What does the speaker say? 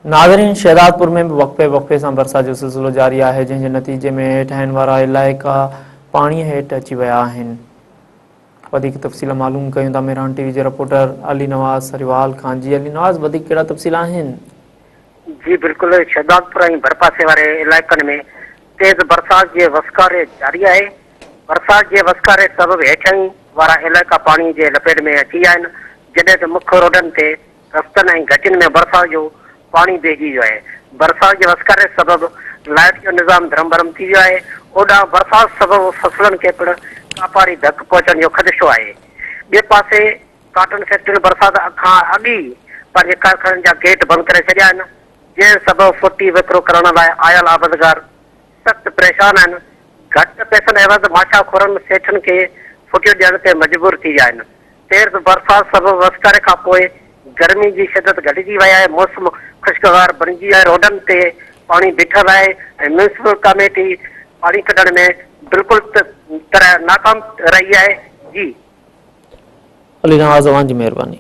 ناظرين شهدادپور ۾ به وقفي وقفي سان برسات جو سلسلو جاري آهي جنهن جي نتيجي ۾ هيٺاهين وارا علائقا پاڻي هيٺ اچي ويا آهن وڌيڪ تفصيل معلوم ڪيون ٿا مهراڻ ٽي وي جي رپورٽر علي نواز سريوال کان جي علي نواز وڌيڪ ڪهڙا تفصيل آهن. جي بلڪل شهدادپور ۽ ڀرپاسي واري علائقن ۾ تيز برسات جي وسڪاري جاري آهي برسات جي وسڪاري سبب هيٺاهين وارا علائقا پاڻي جي لپيٽ ۾ اچي ويا آهن جڏهن ته مک روڊن تي رستن ۽ گهٽين ۾ برسات جو پاڻي بيهجي ويو آهي. برسات جي وسڪاري سبب لائيٽ جو نظام درهم برهم ٿي ويو آهي. هوڏانهن برسات سبب فصلن کي پڻ ڪاپاري ڌڪ پهچڻ جو خدشو آهي. ٻئي پاسي ڪاٽن فيڪٽرين برسات کان اڳ ئي پنهنجي ڪارخانن جا گيٽ بند ڪري ڇڏيا آهن، جنهن سبب ڦٽي وڪرو ڪرڻ لاء آيل آبادگار سخت پريشان آهن. گهٽ پئسن عيوض ماشا خورن سيٺن کي ڦٽيون ڏيڻ تي مجبور ٿي ويا آهن. تيز برسات سبب وسڪاري کان پوء گرمي جي شدت گهٽجي وئي آهي، موسم خوشگوار بڻجي ويو آهي، روڊن تي پاڻي بيٺل آهي ۽ ميونسپل ڪاميٽي پاڻي ڪڍڻ ۾ بلڪل طرح ناڪام رهي آهي. جي. علي نواز اوهان جي مهرباني.